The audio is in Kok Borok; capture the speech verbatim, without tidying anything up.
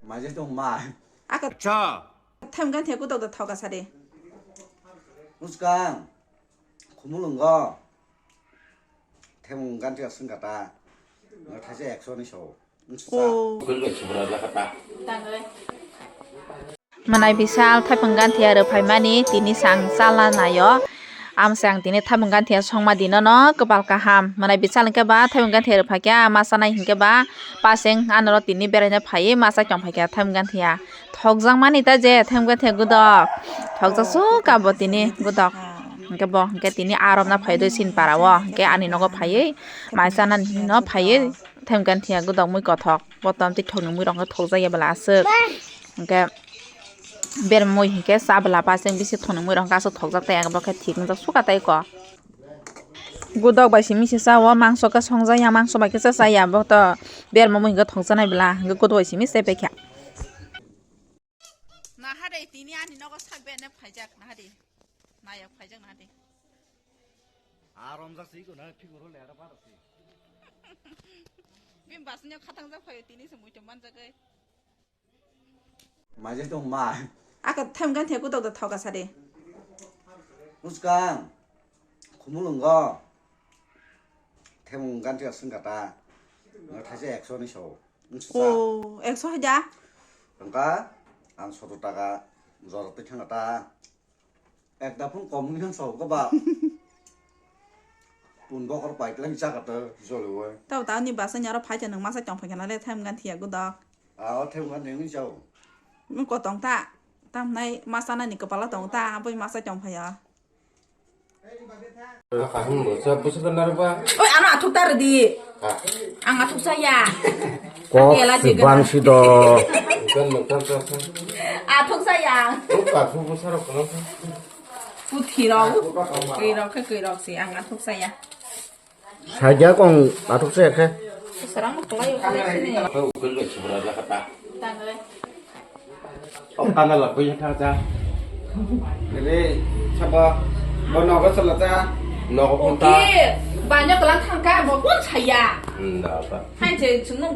Majak tong ma. Aka. Acha. Themgan thia kutok da thoka sari. Muskang. Khumulungo. Themgan thia sengkata. Thaisa ekso ni so. Oh. Mwnai bisal thaipung ganthia rwphaimani tini sang chala naio. Amsai ang tini thaipung ganthia songma dino no kwpal kaham. Mwnai bisal hwnkhe ba thaipung ganthia rwphaikha, ma chanai hwnkhe ba paseng anoro tini beraina phaiwi ma chai tongphaikha thaipung ganthia. Thokjakmani ta je thaipung ganthia gudok. Thokjak sukha bo tini gudok. Hwnkhe bo hwnkhe tini aromna phaiwi dui sin para o. Hwnkhe ani nogo phaiwi ma chanani hino phaiwi. Themgan thia gudok mui kothok. Bo tong twi thokni mui rok thokjak ya bwla aswk. Hwnkhe ber mui hwnkhe cha bwla ba chwng bisi thokni mui rok aswk thokjak tei ang bo khe thik wngjak suka tei ko. Gudok bai simi se cha o mangso khe songjak ya mangso bai khe cha cha ya bo to ber mui hwnkhe thokjaknai bwla hwnkhe gudok bai simi se pai kha. Nahade tini ani nogo sak bene phaijak nahade. Nayok phaijak nahade. A romjak si ko na figure le ara para si. Bini basnyo khatang jak phayo tini se muitum manjak ai. Maje tong ma. Aka themgan thia kutok da thoka sari. Muskang. Khumulungo. Themung ganti aswng kata. Thaisa ekso ni so. Oh, ekso haja. Tongka ang soto taka jora twi thanga ta. Ekda phun kom wngkha so ko ba. Pun bokor pai klang chaka to jolo oi. Tao ta ni basa nyaro phai cha nang masa chong phai kana le themgan thia gudok. A o themgan nang ni chao. Nung ko tong ta. Tam nai masa na ni kepala tong ta, aboi masa chong phai ya. Kaham bo sa busa ka narba. Oi, ano athuk ta redi. Ha. Ang athuk saya. Kok. Ang ela si jiga. Bang si do. Bukan mengkam sa sa. Athuk saya. Ka bu busa rok kono sa. Puthi rok. Koi rok khe koi rok si ang athuk saya. Saja kong athuk saya khe. Serang mo kelai yo kale sini. Ko ukul be chubra ja kata. Tang le. O kana la ko ya tha ta. Re, sabo, bo nogo sala ta. Nogo phone ta. Oke, banyak kelang thangka, bo pun saya. Nda ba. Hai je, chunung.